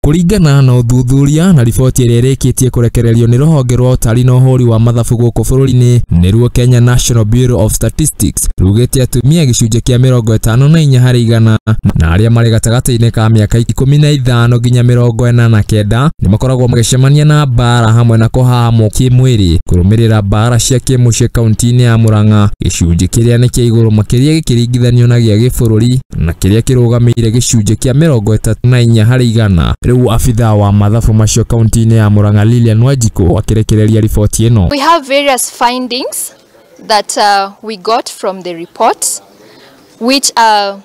Kũringana na ũthuthuria na riboti ĩrĩa ĩrĩkĩtie kũrekererio nĩ rũhonge rwa ũtari na ũhũri wa mathabu gũkũ bũrũri-inĩ nĩruo Kenya National Bureau of Statistics rugĩte atumia gĩcunjĩ kĩa 54 harĩ igana na arĩa marĩ gatagatĩ-inĩ ka mĩaka 15 nginya 49 nĩ makoragwo magĩcemania na mbara hamwe na kũhahamwo kĩmwĩrĩ kũrũmĩrĩra mbara cia kĩmũciĩ kaunti-inĩ ya Murang'a. Gĩcunjĩ kĩrĩa nĩ kĩa igũrũ makĩria gĩkĩringithanio na gĩa gĩbũrũri na kĩrĩa kĩrũgamĩire gĩcunjĩ kĩa 34 harĩ igana. Rĩu afitha wa mathabu macio kaunti-inĩ ya Murang'a Lilian Wanjiku akĩrekereria riboti ĩno. We have various findings that we got from the report, which are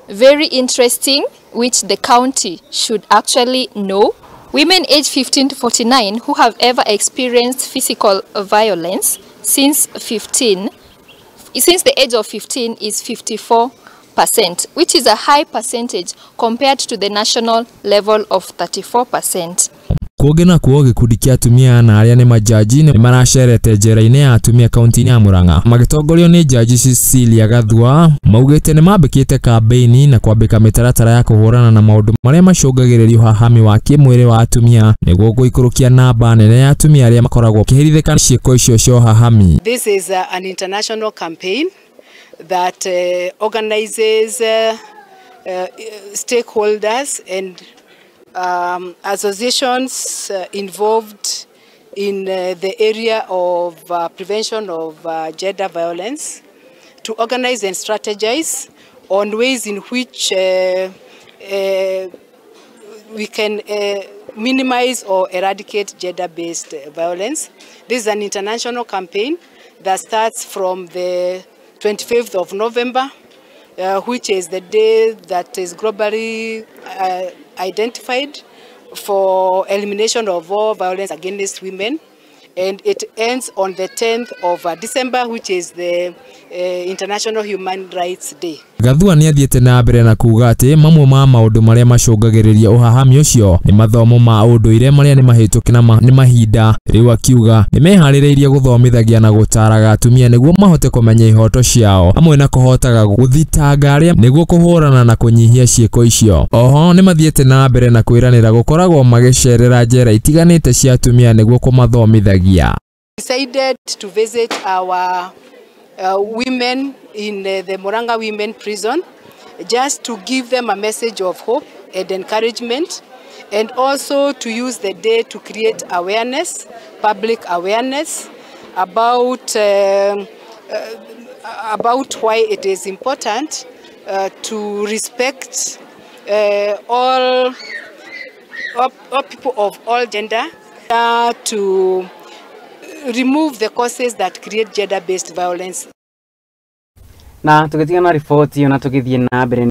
very interesting, which the county should actually know. Women aged 15 to 49 who have ever experienced physical violence since the age of 15 is 54%, which is a high percentage compared to the national level of 34%. Kũngĩ nakuo gĩkundi kĩa atumia na arĩa nĩ majaji nĩ maracerete njera-inĩ ya atumia kaunti-inĩ ya Murang'a magĩtongorio nĩ Jaji Cecilia Gathua. Maugĩte nĩ mambĩkĩte kambĩini na kwambĩka mĩtaratara ya kũhũrana na maũndũ marĩa macũngagĩrĩria ũhahami wa kĩmwĩrĩ wa atumia nĩguo gũikũrũkia namba nene ya atumia arĩa makoragwo makĩherithĩka ciĩko icio cia ũhahami. This is an international campaign that organizes stakeholders and associations involved in the area of prevention of gender violence to organize and strategize on ways in which we can minimize or eradicate gender-based violence. This is an international campaign that starts from the 25th of November, which is the day that is globally identified for elimination of all violence against women, and it ends on the 10th of December, which is the International Human Rights Day. Gathua nĩ athiĩte na mbere na kuuga atĩ mamwe ma maũndũ marĩa macũngagĩrĩria ũhahami ũcio nĩ mathomo ma ũndũire marĩa nĩ mahĩtũke na nĩ mahinda. Rĩu akiuga nĩ meharĩrĩirie gũthomithagia na gũtaaraga atumia nĩguo mahote kũmenya ihoto ciao hamwe na kũhotaga gũthitanga arĩa nĩguo kũhũrana na kũnyihia ciĩko icio. Oho nĩ mathiĩte na mbere na kwĩranĩra gũkoragwo magĩcerera njera itiganĩte cia atumia nĩguo kũmathomithagia. Decided to visit our women in the Murang'a Women Prison, just to give them a message of hope and encouragement, and also to use the day to create awareness, public awareness about why it is important to respect all people of all gender, to remove the causes that create gender-based violence. Na tũgĩtigana riboti ĩyo na tũgĩthiĩ na mbere.